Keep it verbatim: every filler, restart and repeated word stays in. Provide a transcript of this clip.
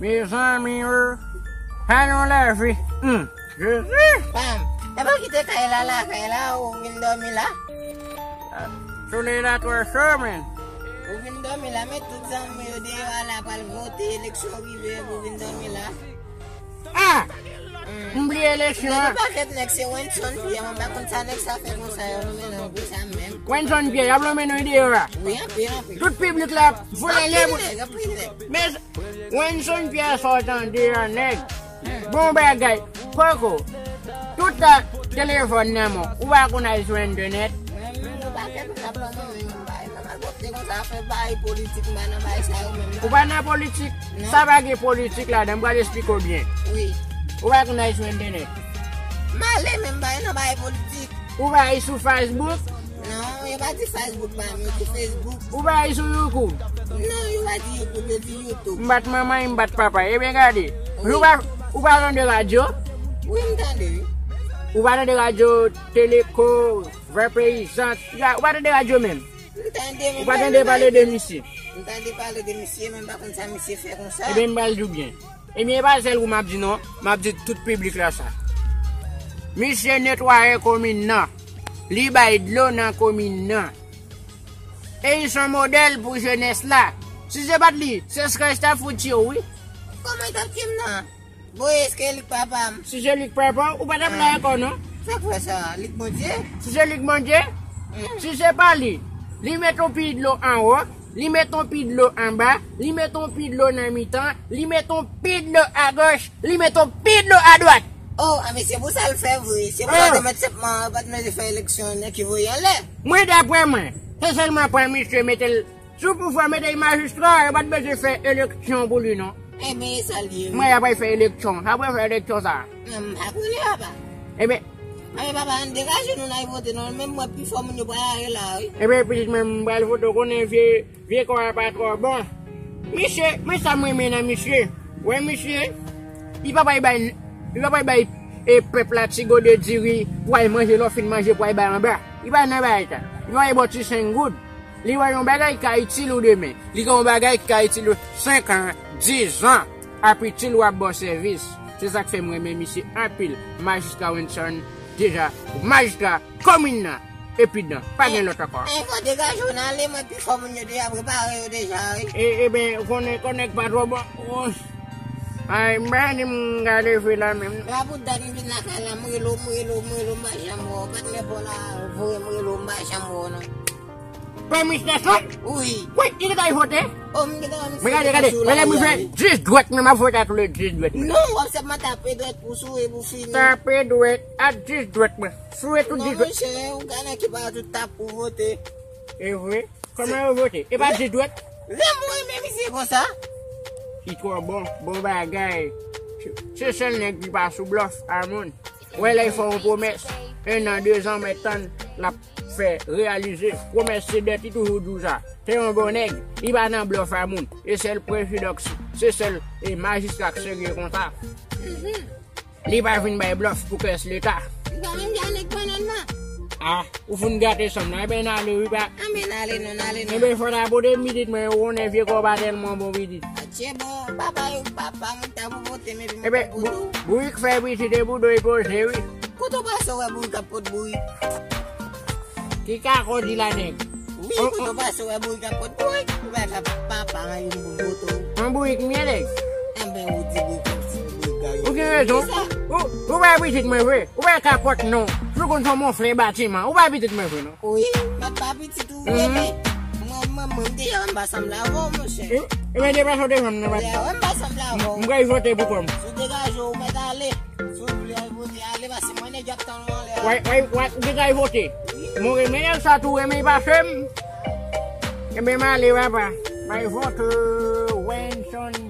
Mezanmi, wi. Sa yon lavi. Hmm. Jezi! Pam, e pa kite kay la lakay la, ou vin dòmi la? Solèy la twò cho, men. Ou vin dòmi la, men tout zanmi yo deyò a la pral vote, eleksyon rive, ou vin dòmi la. Ah! M bliye eleksyon an. Gen yon pakèt nèg se Wenson Pierre, mwen pa konn sa nèg sa fè konsa, yo lonmen nan gwo sa menm. Wenson Pierre, y ap lonmen nou deyò a. Wi, anpil, anpil. Tout piblik la ap vole lè. Anpil nèg, anpil nèg. Men, Wenson Pierre sa w tande a nèg. Bon bagay. Poko. Tout tan telefòn nan men w. Ou pa konn al sou entènèt. Mwen menm, ou pa fè tout sa pou mwen, mwen bay. Mwen pa konte konsa fè bay politik, mwen pa nan bay sa yo menm. Ou pa nan politik? Non. Sa pa gen politik ladan, m pral esplike w byen. Wi. Ou pa konn al sou entènèt. M ale menm bay nan bay politik. Ou pa al sou Facebook? Non, yo pa di Facebook pa m, yo di Facebook. Ou pa al sou YouTube? Non, yo pa di YouTube, yo di YouTube. M bat manman, m bat papa. Ebyen gade. Wi. Ou pa, ou pa tande radyo? Wi, m tande, wi. Ou pa tande radyo Teleko, Vè Peyizan, ou pa tande radyo menm? M tande, men ou pa tande pale de misye? M tande pale de misye, men m pa konn sa misye fè konsa. Ebyen, m pral di w byen. Ebyen, e pa sèl ou m ap di non, m ap di tout piblik la sa. Misye netwaye komin nan. Li bay dlo nan komin nan. E li se yon modèl pou jenès la. Si se pa t li, se skrèch t ap fout tiye w, wi. Kòman l t ap tiye m nan? Bon, èske li k papa m? Si se li k papa w, ou pa t ap la ankò, non? Sa k fè sa? Li k Bondye? Si se li k Bondye? Si se pa li, li met yon pi dlo anwo, li met yon pi dlo anba, li met yon pi dlo nan mitan, li met yon pi dlo agòch, li met yon pi dlo adwat. Oh, a, men se pou sa l fè vre. Se pou sa te met sepman, pa t mete fè eleksyon, nèg ki voye anlè. Mwen, daprè mwen, se sèlman pran misye mete l sou pouvwa, mete l majistra, yo pa t bezwen fè eleksyon pou li, non. Ebyen, e sa l ye, wi. Mwen, y ap fè eleksyon. Sa pou fè eleksyon, sa. Mwen, m pa konnen, papa. Ebyen. Ebyen, papa, ann degaje nou, n al vote, non. Menm mwen, pi fò moun yo pral ale la, wi. Ebyen, pitit mwen, m pral vote, w konnen vye, vye kò a pa twò bon. Misye, men sa m renmen nan misye. Wè, misye, li pa pral bay, li pa pral bay, e, pèp la ti gode diri pou al manje, lè w fin manje, pou al bay anba. Li pa nan bagay sa. Li pa bay bò ti senk goud. Li wè yon bagay ki ka itil ou demen. Li gen yon bagay ki ka itil ou senk an, diz an, ap itil ou, ap ba w sèvis. Se sa k fè m renmen misye anpil. Majistra Wenson, deja, majistra komin nan. Epi dan, pa gen lòt ankò. E, e, fò degaje w nan ale, mwen pi fò moun yo deja prepare yo deja, wi. E, ebyen, konnen, konnen k pa twò bon. Ay, m pa di m ka leve la menm. La pou dat m vin lakay la, m rele w, m rele w, m rele w, m pa janm wè w. Patnè pa w la voye m rele w, m pa janm wè w, non. Premye sitwasyon? Wi. Wi, li gentan vote? Oh, m gentan wè misye. Men gade, gade, gade, m fè dis dwèt, men m ap vote ak le dis dwèt. Non, w ap sèlman tape dwèt pou souri pou fini. Tape dwèt ak dis dwèt, mwen. Souri tout dis dwèt. Non, monchè, ou gade ki pa tout tap pou vote. E vre? Kòman yo vote? E pa dis dwèt? Lè m renmen misye konsa. Li twò bon, bon bagay. Se sèl nèg ki pa sou blòf a moun. Wè lè l fè yon pwomès, en an, de zan, mèt tann, l ap fè reyalize. Pwomès se dèt, li toujou di w sa. Se yon bon nèg, li pa nan blòf a moun. E sèl prezidan, se sèl e majistra k serye konsa. Li pa vin bay blòf pou kès leta. Li pa menm jan nèg bannann nan. Ah, ou fin gate sanm nan. Ebyen, n ale, wi, pa. Anben, n ale non, n ale non. Ebyen, fò ta pote m pitit mwen, ou konnen vye kò pa tèlman bon pitit. Atye bon, papa yo, papa m ta pou pote m epi m ta pote w. Ebyen, bourik fè pitit e boudo y poze, wi. Kote w pase w wè bourik ap pot bourik? Ki kako di la, nèg? Wi, kote w pase w wè bourik ap pot bourik? Ou pa ka papa yon bon poto. Yon bourik m ye, nèg. Anben, ou di bourik ap ti bourik gari. Ou gen rezon. Ou, ou pa pitit mwen vre. Ou pa kapòt non. Sou konn son mofle batiman. Ou pa pitit mwen vre non. Wi, m ap pa pitit ou vre, men mwen, mwen, mwen, m te janm pa sanble avè w, monchè. E, e men depa sa w te janm nan pati. Wè, m pa sanble avè w. M pral vote pou kò m. Si w degaje w, ou mèt ale. Si w vle al vote, ale, pase mwen nèg y ap tann ou anlè a. Wè, wè, wè, ou te kay vote. Wi. Mwen renmen nèg sa tou, renmen pase m. Ebyen, m ale, papa. Bay vote, Wenson.